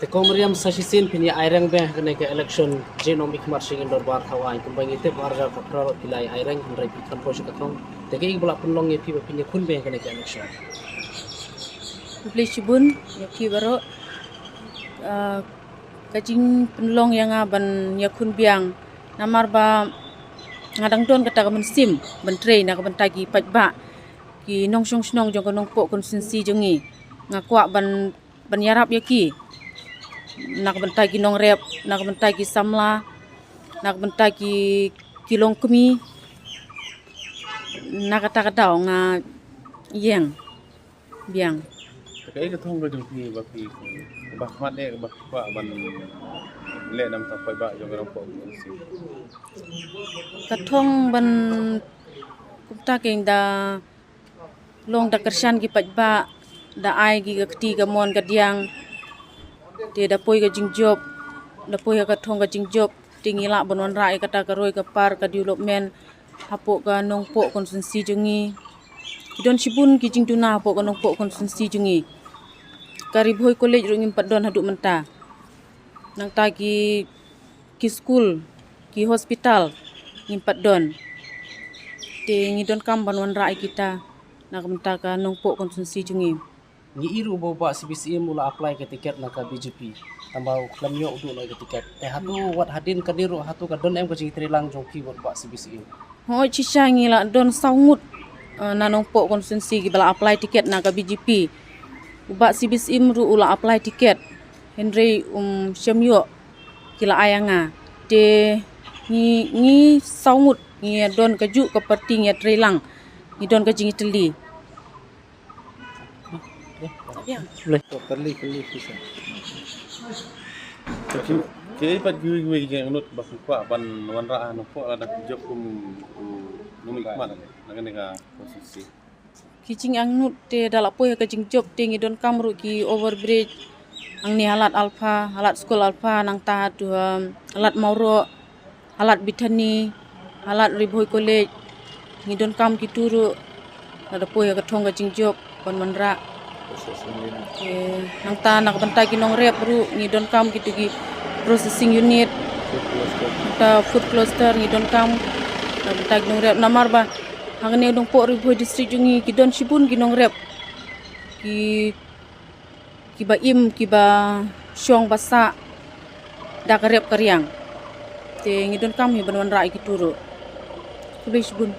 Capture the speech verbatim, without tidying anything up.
Te ko Mariam, sa shisien phin ïa aireng beng ha kane ka election jingnominee khmat sha ïing dorbar thaw aiñ, kumba ngi tip ar hajar khatphra ruh phi la ïa aireng, hynrei phi khlem poi sha ka thong. Te kaei kaba la pynlong ïa phi ba phin ïakhun beng ha kane ka election? Khublei shibun ïa phi baroh. Ah, ka jingpynlong ïa nga ban ïakhun biang namar ba nga dang don kata ka mynsiem ban trei na ka bynta ki paidbah, ki nongshong shnong jong ka Nongpoh constituency jong ngi. Nga kwah ban, ban ïarap ïa ki na ka bynta ki nongrep, na ka bynta ki samla, na ka bynta ki, ki longkmie. Na kata ka daw nga ïeng biang. Kaei ka thong ka jong phi ba phi, ba khmat eh ba phi kwah ban leh na ka bynta paidbah jong ka Nongpoh constituency? Ka thong ban kumta keiñ da long da kyrshan ki paidbah, da ai ki ka kti ka mon ka diang. Te da poi ka jingjop, da poi ha ka thong ka jingjop, te ngi lah ban wanrah ïa kata ka roi ka par ka development hapoh ka Nongpoh constituency jong ngi. Ki don shibun ki jingduna hapoh ka Nongpoh constituency jong ngi. Ka Ri Bhoi College ruh ngim pat don haduh mynta. Nangta ki, ki skul, ki hospital ngim pat don. Te ngi donkam ban wanrah ïa kita na ka bynta ka Nongpoh constituency jong ngi. Ngi ïohi ruh ba u Bah C P Syiem u la apply ka tiket na ka B J P, tangba u khlem ïoh u duh noh ïa ka tiket. Te hato wat hadien kane ruh hato ka don em ka jingtreilang jong phi bad u Bah C P Syiem? Hooid, shisha ngi la don saw ngut, eh, na Nongpoh constituency kiba la apply tiket na ka B J P. U Bah C P Syiem ruh u la apply tiket, hynrei um shym ïoh, ki la ai ïa nga. Te ngi, ngi saw ngut ngi don kajuh ka party ngi ïatreilang, ngi don ka jingïatylli. Kylli, kylli, kylli. Ki, kiei pat kiwei kiwei ki jingangnud ba phi kwah ban wanrah ha Nongpoh lada phi jop kum u nominee khmat na kane ka constituency? Ki jingangnud te da la poi ha ka jingjop te ngi donkam ruh ki overbridge hangne ha Lad Alpha, ha Lad Skul Alpha, nangta haduh, um, ha Lad Mawroh, ha Lad Bethany, ha Lad Ri Bhoi College. Ngi donkam kito ruh, lada poi ha ka thong ka jingjop ban wanrah. Eh, nangta na ka bynta ki nongrep ruh ngi donkam kito ki processing unit, nangta food cluster ngi donkam na ka bynta ki nongrep. Namar ba hangne Nongpoh Ri Bhoi District jong ngi ki don shibun ki nongrep, ki, kiba im, kiba shong ba sah da ka rep ka riang. Te ngi donkam hi ban wanrah ïa kito ruh. Khublei shibun.